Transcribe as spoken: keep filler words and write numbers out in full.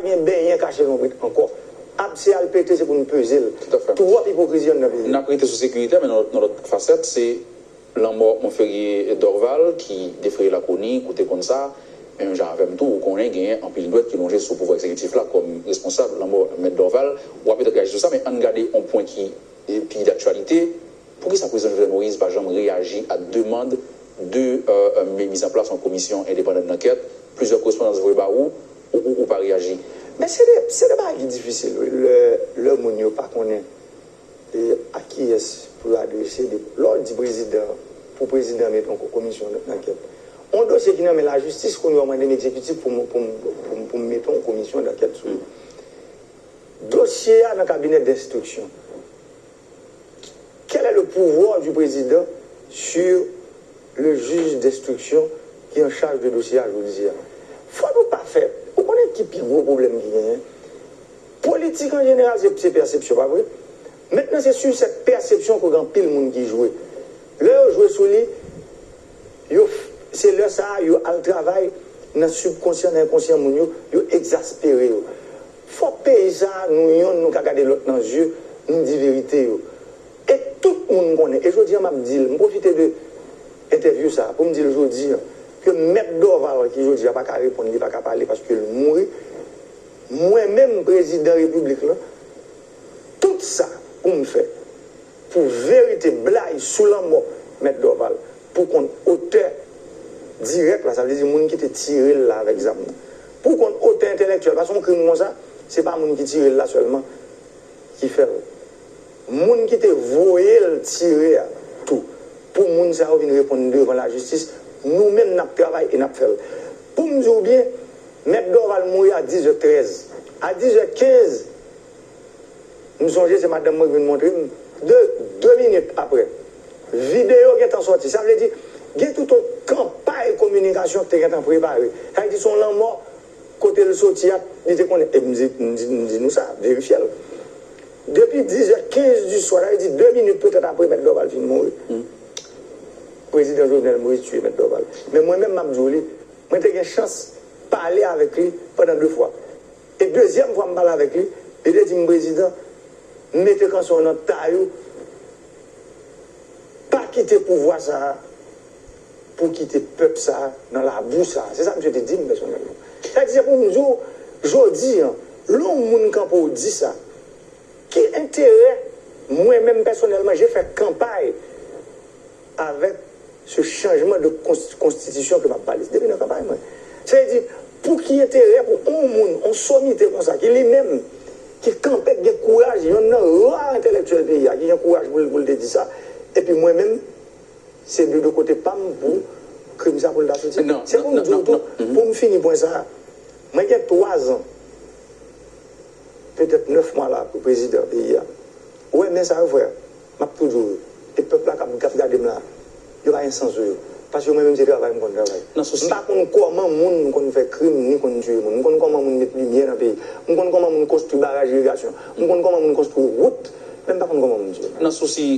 Gen benyen kache lonbrit ankò. Abse a l pete, se pou n peze l. Twòp ipokrizi anndan peyi a. N ap rete sou sekirite a, men nan lòt, nan lòt fasèt, se lanmò Monferrier Dorval ki defraye lakoni, kote konn sa, menm jan avè m tou, ou konnen genyen anpil dwèt ki lonje sou pouvwa egzekitif la kòm responsab lanmò Mèt Dorval. W a petèt reyaji sou sa, men ann gade yon pwen ki pi daktyalite. Poukisa prezidan Jovenel Moïse pa janm reyaji a demann de euh, euh, mizanplas yon komisyon endepandan dankèt? Plizyè korespondans voye ba ou, ou, ou, ou pa reyaji. Men se de, se de bagay ki difisil, wi, lè, lè moun yo pa konnen e a kiyès pou yo adrese de, lè w di prezidan, pou prezidan mete yon ko- komisyon dankèt. Yon dosye ki nan men lajistis, kounye a w mande m egzekitif pou m, pou m, pou m, pou m mete yon komisyon dankèt sou li. Dosye a nan kabinè denstriksyon. Quel est le pouvoir du président sur le juge d'instruction qui est en charge de dossier a jodi a? Fò nou pa fè, ou konnen ki pi gwo pwoblèm ki genyen? Politik an jeneral se, se pèsepsyon, pa vre? Mentnan se sou sèt pèsepsyon ke gen anpil moun ki jwe. Lè yo jwe sou li, yo, se lè sa a yo al travay nan sibkonsyan, nan enkonsyan moun yo, yo egzaspere yo. Fò peyi sa a, nou yonn, nou ka gade lòt nan zye, nou di verite yo. E tout moun konnen, e jodi a m ap di l, m pwofite de entèvyou sa a pou m di l jodi a, ke Mèt Dorval ki jodi a pa ka reponn, li pa ka pale paske l mouri, mwen menm prezidan repiblik lan, tout sa pou m fè, pou verite blay sou lanmò Mèt Dorval, pou konn otè dirèk la, sa vle di moun ki te tire l la avèk zam nan, pou konn otè entèlektyèl, paske yon krim konsa, se pa moun ki tire l la sèlman ki fè l. Moun ki te voye l tire a tou, pou moun sa yo vin reponn devan lajistis, nou menm n ap travay e n ap fè l. Pou m di w byen, Mèt Dorval mouri a dizè trèz. A dizè kenz, m sonje se madanm mwen ki vin montre m, de, de minit apre, videyo gentan sòti. Sa vle di, gen tout yon kanpay kominikasyon ki te gentan prepare. Sa vle di, se yon lanmò kote l soti a, li te konnen. E m di, m di, m di nou sa, verifye l. Depi dizè kenz di swa, sa vle di de minit petèt apre Mèt Dorval fin mouri, prezidan Jovenel Moïse tiye Mèt Dorval. Men mwen menm, m ap di w li, mwen te gen chans pale avèk li pandan de fwa. E dezyèm fwa m pale avèk li, li te di m, prezidan, mete kanson w nan tay ou, pa kite pouvwa sa a pou kite pèp sa a nan labou sa a. Se sa misye te di m pèsonèlman. Sa di, se pou m di w, jodi a, lè yon moun kanpe w di sa, ki enterè mwen menm pèsonèlman, je fè kanpay avèk se chanjman de konst- konstitisyon ke m ap pale. Se depi nan kanpay mwen. Sa vle di, pou ki enterè pou yon moun, yon somite konsa, ki li menm, ki kanpe, ki gen kouraj, yonn nan ra entèlektyèl peyi a, ki gen kouraj pou l, pou l te di sa, epi mwen menm, se de, de kote pa m pou krim sa pou l ta soti. Se pou m di w tou, pou m fini pwen sa a, mwen gen twa zan, petèt nèf mwa la, pou prezidan peyi a. Ou wè, men sa yo, frè, m ap tou di w yo. E pèp la k ap, k ap gade m la, yo pa gen sans sou yo. Paske mwen menm, se travay m konn travay. M pa konn kòman moun konn fè krim, ni konn tiye moun. M konn kòman moun met limyè nan peyi. M konn kòman moun konstwi baraj irigasyon. M konn kòman moun konstwi wout. Men m pa konn kòman moun tiye moun. Nan sousi